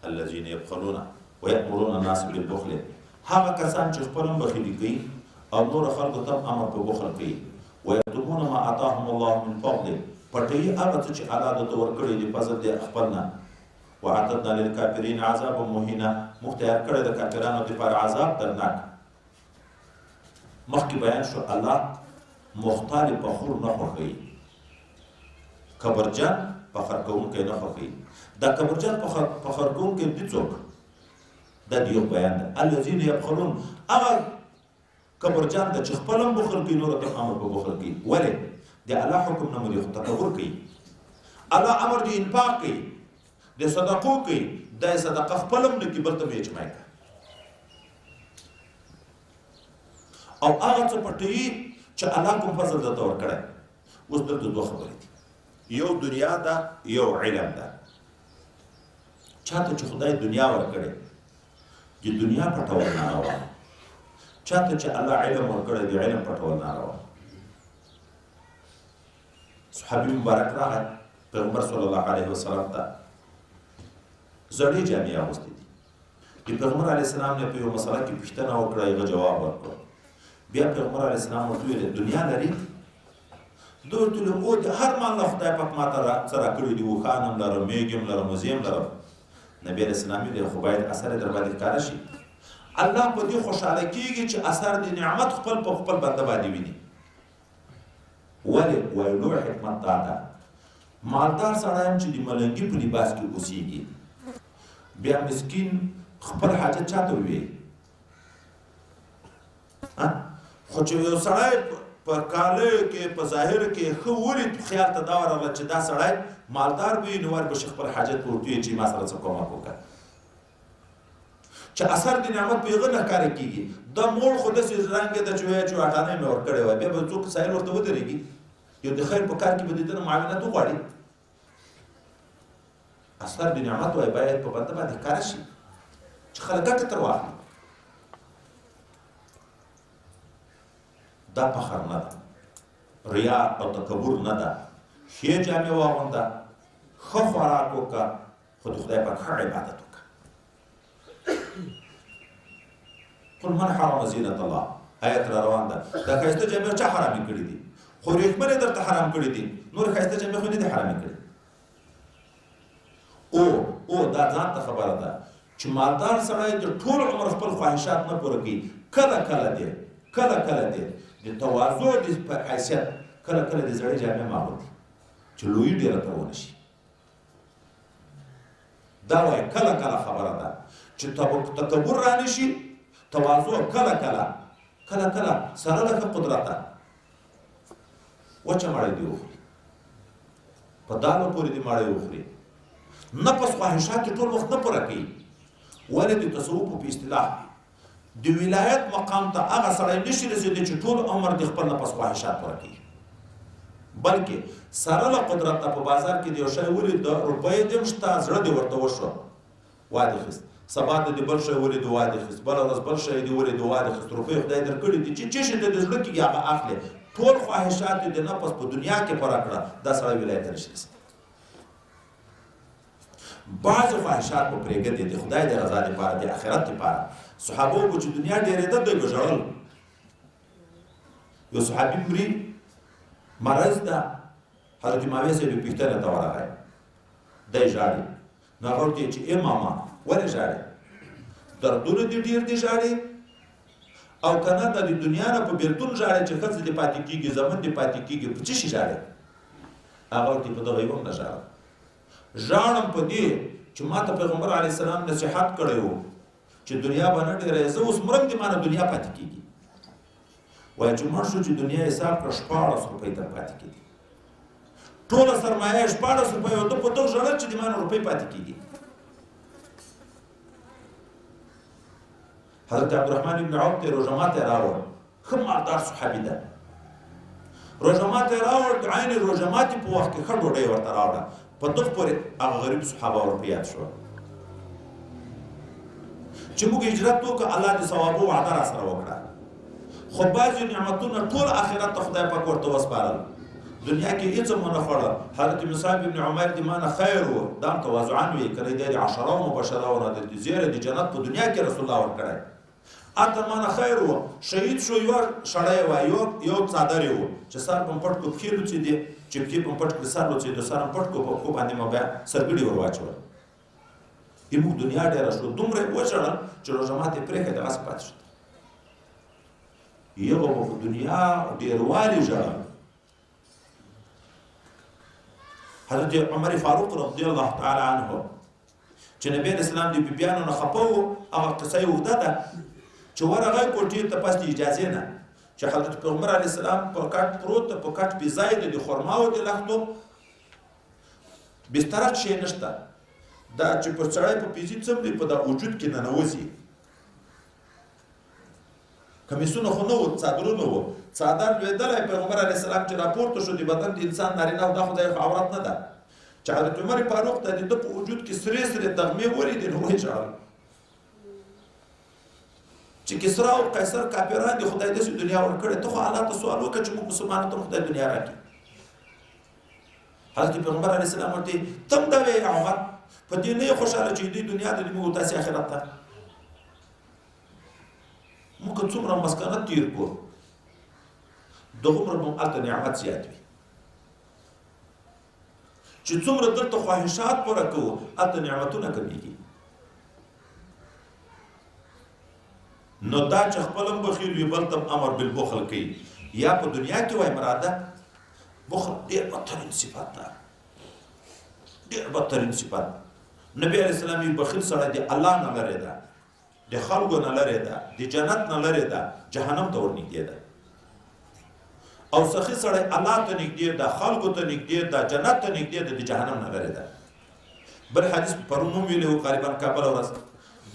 الذین یبخلون ویأمرون الناس بالبخل، هغه کسان چې خپل هم بخیلي کوي او نورو خلکو ته هم امر په بخل کوي. ویکتمون ما آتاهم الله من فضله، پټوي هغه څه چې الله درته ورکړي دي فضل دی خپل نه. واعتدنا للکافرین عذابا مهینا، موږ تیار کړی د کافرانو دپاره عذاب درناک. مخکې بیان شو الله مختال فخور نه خوښوي، کبرجن فخر کوونکی نه خوښوي. دا کبرجن فخر کوونکی دي څوک؟ دا د یو بیان ده، الذین یبخلون، هغه کبرجن ده چې خپل هم بخل کوي نورو ته امر په بخل کوي. ولې؟ د الله حکم نه مني خو تکبر کوي. الله امر د انفاق کوي، د صدقو کوي، دا یې صدقه خپل هم نه کوي بل ته هم یې اجماع کړه. او هغه څه پټوي چې الله کوم فضل درته ورکړی. اوس دلته دوه خبرې دي، یو دنیا ده یو علم ده. چاته چې خدای دنیا ورکړې د دنیا پټول ناروا، چاته چې الله علم ورکړی د علم پټول ناروا. صحابي مبارک راغی پیغمبر صلی الله علیه وسلم ته، زړې جامې اغوستې دي. د پیغمبر علیه السلام نه په یوه مسله کې پوښتنه وکړه، هغه جواب ورکړ. بیا پیغمبر علیه السلام ورته وویل دنیا لري؟ ده ورته وویل او د هر مال نه خدای پاک ما ته څه راکړي دي، اوښان هم لرم، مېږې هم لرم، وزې هم لرم. نبی علیه السلام ویل خو باید اثر یې در باندې ښکاره شي. الله په دې خوشحاله کېږي چې اثر د نعمت خپل په خپل بنده باندې ویني. ولې؟ وایي لوی حکمت دا ده، مالدار سړی هم چې د ملنګي په لباس کې اوسېږي، بیا مسکین خپل حاجت چاته ووایي؟ خو چې یو سړی په کالیو کې په ظاهر کې ښه ولید، خیال ته دا ورغله چې دا سړی مالدار به وي، نو ور به شي خپل حاجت ورته ووایي چې ما سره څه کومک وکړه. چې اثر د نعمت په هغه نه ښکاره کېږي. دا موړ خو داسې رنګ ده چې وایي چې اټانۍ مې ورکړې وای، بیا به څوک سایل ورته ودرېږي، یو د خیر په کار کې به د ده نه معاونت وغواړي. اثر د نعمت وایي باید په بنده باندې ښکاره شي چې خلک ګټه تر واخلي. دا فخر نه ده، ریا او تکبر نه ده. ښې جامې واغونده، ښه خوراک وکړه، خو د خدای پاک ښه عبادت وکړه. قل من حرم زینت الله، آیت را روان ده. دا ښایسته جامې چا حرامې کړې دي؟ خو ریښمنې درته حرام کړې دي، نور ښایسته جامې خو نه دي حرامې کړې. او دا ځان ته خبره ده چې مالدار سړی د ټول عمر خپل خواهشات نه پوره کوي، کله کله دی، کله کله دی د تواضع د حیثیت کله کله د زړې جامې ماغوندي چې لویي ډېره ته ونه شي. دا وایي کله کله خبره ده چې تکبر رانه شي، تواضع کله کله کله کله سره له ښه قدرته وچه مړۍ دې وخوري، په دالو پورې دې مړۍ وخوري، نفس خواهشات ټول وخت نه پوره کوي. ولې د تصوف په اصطلاح د ولایت مقام ته هغه سړی نشي رسېدی چې ټول عمر د خپل نفس خواهشات پوره کوي، بلکې سره له قدرته په بازار کې د یو شی ولید، روپۍ دې هم شته، زړه دې ورته وشو، وادې خیست، سبا ته دې بل شی ولید، وادې خیست، بله ورځ بل شی دې ولید، وادې خیست، روپۍ خدای درکړي دي چې څه شي ته دې زړه کېږي هغه اخلې، ټول خواهشات دې د نفس په دنیا کې پوره کړه، دا سړی ولایت ته نشي رسېدی. بعضې خواهشات په پرېږدې د خدای د رضا دپاره، د آخرت دپاره. صحابو به چې دنیا ډېرېده دوی به ژړل. یو صحابي مري، مرض ده، حضرت معاویه صاحب یې پوښتنې ته ورغی، دی ژاړي. نو هغه ورته ویل چې ای ماما ولې ژاړې؟ دردونه دې ډېر دي ژاړې، او که نه د دنیا نه په بېلتون ژاړې چې ښځې دې پاتې کېږي، زامن دې پاتې کېږي، په څه شي ژاړې؟ هغه ورته په دغه یو هم نه ژاړم، ژاړم په دې چې ما ته پیغمبر علیه السلام نصیحت کړی و چې دنیا به نه ډېروې، زه اوس مرم دې ما نه دنیا پاتې کېږي. وایي چې مړ شو چې دنیا حساب کړه 16 روپۍ تر پاتې کېږي، ټوله سرمایه یې 16 روپۍ او ده په دغه ژړل چې د ما نه روپۍ پاتې کېږي. حضرت عبدالرحمن ابن عوف ته روژه ماتی راوړ، ښه مالدار صحابي ده، روژه ماتی راوړ، د عین روژه ماتي په وخت کې ښه ډوډۍ ورته راوړه، په دغه پورې هغه غریب صحابه ورپه یاد شول چې موږ هجرت وکړو، الله د ثوابو وعده را سره وکړه. خو بعضې نعمتونه ټول آخرت ته خدای پاک ورته وسپارل، دنیا کې هېڅ هم ونه خوړه. حضرت مصعب بن عمیر د ما نه خیر و، دا هم تواضعا وي، کله دی د عشره مبشره و نه د زیری د جنت په دنیا کې رسول الله ورکړی، اته ما نه خیر و، شهید شو، یوه شړی وه، یو څادر یې و چې سر په پټ کړو، پښې لوڅېدې، چې پښې په پټ کړې سر لوڅېدو، سر هم پټ کړو، په پښو باندې مو بیا سرګړي ور واچول. موږ دنیا ډېره شو، دومره یې وژړل چې روژه ماتې پرېښی دغسې پاتې شو. یغه به په دنیا ډېروالي ژړل. حضرت عمر فاروق رضی الله تعالی عنه چې نبی علیه السلام د بیبیانو نه خفه و، هغه قصه یې اوږده ده چې ورغی کوټې ته پس د اجازې نه چې حضرت پیغمبر علیه السلام پر کټ پروت ده، په کټ بې ځای ده، د خرماو د لښتو بستره کښې نشته، دا چې پر سړی په پیزي څملي په دا وجود کې ننوځي. کمیسونه خو نه وو، څادرونه وو، څادر لوېدلی. پیغمبر علیه السلام چې راپورته شو د بدن د انسان نارینه او دا خدای خو عورت نه ده، چې حضرت عمر فاروق ته د ده په وجود کې سرې سرې دغمې ولیدې نو ویې ژړل چې کسرا او قیصر کافران دي، خدای داسې دنیا ورکړې، ته خو الله ته سوال وکړه چې موږ مسلمانانو ته خدای دنیا راکړي. حضرت پیغمبر علیه السلام ورته ته هم دا وایې عمر، په دې نه یې خوشحاله چې دوی دنیا ته دي موږ تاسې آخرت ته. موږ که څومره مسکنت تېر کړو دغومره به هم هلته نعمت زیات وي، چې څومره دلته خواهشات پوره کوو هلته نعمتونه کمېږي. نو دا چې خپل هم بخیل وي بل ته هم امر بالبخل کوي، یا په دنیا کې وایي مراده بخل ډېر بدترین صفت ده، ډېر بدترین صفت. نبی علیه السلام یو بخیل سړی دی، الله نه لرې ده، د خلکو نه لرې ده، د جنت نه لرې ده، جهنم ته ورنږدې ده. او سخي سړی الله ته نږدې ده، خلکو ته نږدې ده، جنت ته نږدې ده، د جهنم نه لرې ده. بل حدیث پرون هم ویلی و غالبا کابل ورځ،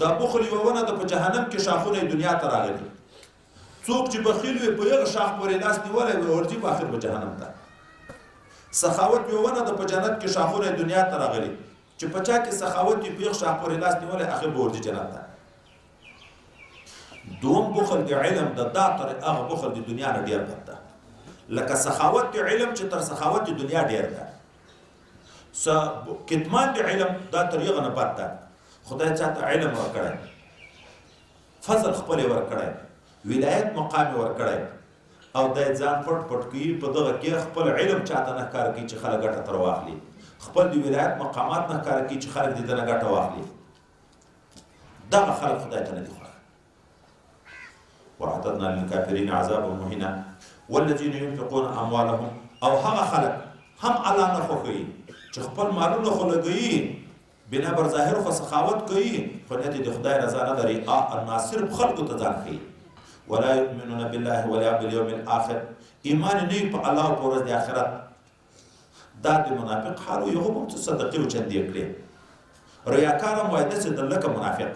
دا بخل یوه ونه ده په جهنم کې شاخونه یې دنیا ته راغلي، څوک چې بخیل وي په هغه شاخ پورې لاس نیولی وي ورځي به اخر به جهنم ته. سخاوت یوه ونه ده په جنت کې شاخونه یې دنیا ته راغلي، چې په چا کې سخاوت وي په هغه شاخ پورې لاس نیولی اخر به ورځي جنت ته. دوم بخل د علم ده، دا تر هغه بخل د دنیا نه ډېر بد ده. لکه سخاوت د علم چې تر سخاوت د دنیا ډېر ده، کتمان د علم دا تر هغه نه بد ده. خدای چا ته علم ورکړی، فضل خپل یې ورکړی، ولایت مقام یې ورکړی، او دی ځان پټ پټ کوي په دغه کې خپل علم چاته نه ښکاره کوي چې خلک ګټه تر واخلي، خپل د ولایت مقامات نه ښکاره کوي چې خلک د ده نه ګټه واخلي. دغه خلک خدای ته نه دي خوښ. وأعتدنا للكافرين عذابا مهينا والذين ينفقون أموالهم، او هغه خلک هم الله نه خوښوي چې خپل مالونه خو لګوي، بنا بر ظاهر خو سخاوت کوي، خو نیت یې د خدای رضا نه لري، الناس صرف خلکو ته ځان ښیي. ولا يؤمنون بالله ولا باليوم الآخر، ایمان یې نه وي په الله او په ورځ د آخرت. دا د منافق حال و، یو هم څه صدقې او چندې کړې، ریاکار هم وایي داسې ده لکه منافق.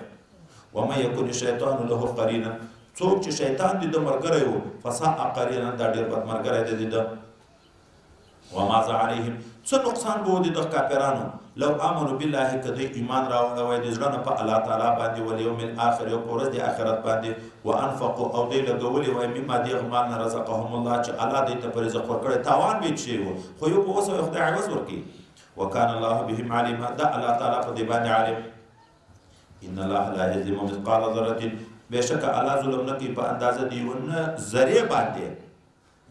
ومن یکن الشیطان له قرینا، څوک چې شیطان د ده ملګری و فساء قرینا، دا ډېر بد ملګری دی د ده. وماذا علیهم، څه نقصان به و د دغه کافرانو لو آمنوا بالله، که دوی ایمان راوړی وای د زړه نه په الله تعالی باندې، والیوم الآخر او په ورځ د آخرت باندې، وانفقوا او دوی لګولي وای مما د هغه مال نه رزقهم الله چې الله دوی ته په رزق ورکړی، تاوان به یې څه و خو یو په وسه خدای عوض ورکړي. وکان الله بهم علیما، دا الله تعالی په دې باندې عالم. ان الله لا یظلم مثقال ذرة، بېشکه الله ظلم نه کوي په اندازه د یوه نه ذرې باندې.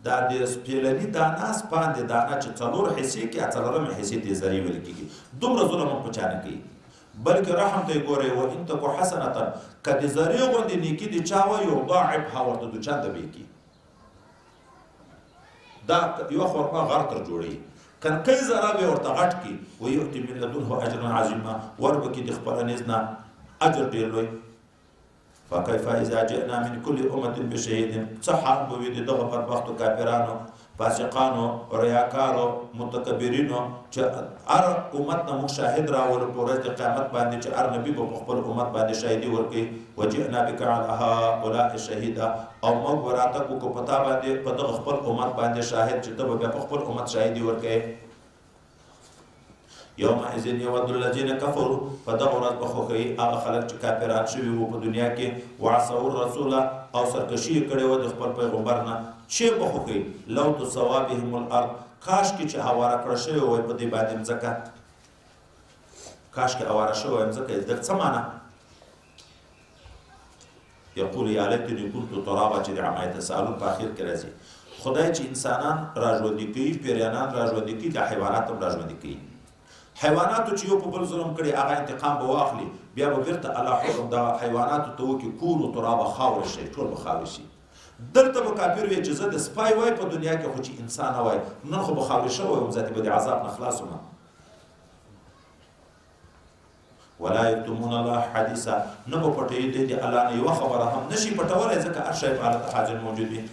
دا د سپېلني دانه سپاندې دانه چې څلور حصې کې څلورمې حصې ته یې ذرې ویل کېږي، دومره ظلم هم په چا نه کوي، بلکې رحم ته یې ګورئ. وان تک حسنة، که د ذرې غوندې نیکي د چا وه یضاعفها، ورته دوچنده به یې کړي. دا یوه خرما غر تر جوړوي، کنکۍ ذره به یې ورته غټ کړي. ویؤتي من لدنه اجرا عظیما، وربه کړي د خپله نیز نه اجر ډېر لوی. فکیف اذا جئنا من کل امة بشهید، څه حال به وي د دغه بدبختو کافرانو، فاسقانو، ریاکارو، متکبرینو چې هر امت نه موږ شاهد راولو په ورځ د قیامت باندې، چې هر نبي به په خپل امت باندې شاهدي ورکوي. وجئنا بک علی هؤلاء شهیدا، او موږ به راتګ وکړو په تا باندې په دغه خپل امت باندې شاهد، چې ته به بیا په خپل امت شاهدي ورکوې. یومئذ یود الذین کفروا، په دغه ورځ به خوښوي هغه خلک چې کافران شوي وو په دنیا کې، وعصوا الرسول او سرکشي یې کړې وه د خپل پیغمبر نه، چې به خوښوي لو تسوا بهم الارض، کاشکې چې هواره کړه شوې وای په دې باندې مځکه، کاشکې هواره شوې وای مځکه. د څه معنا؟ یقول یا لیتني کنت ترابا، چې د عما یتساءلون په اخر کې راځي. خدای چې انسانان راژوندي کوي، پیریانان راژوندي کوي، د حیوانات هم راژوندي کوي. حیواناتو چې یو په بل ظلم کړي هغه انتقام به واخلي، بیا به بیرته الله حکم دغه حیواناتو ته وکړي کونو ترابه خاورې شي، ټول به خاورې شي. دلته به کافر وي چې زه د سپی وای په دنیا کې، خو چې انسان نه وای نن خو به خاورې شوی وم، ذاتې به د عذاب نه خلاص وم. ولا یکتمون الله حدیثا، نه به پټوي دوی د الله نه یوه خبره هم نشي پټولی، ځکه هر شی په حالت حاضر موجود وي.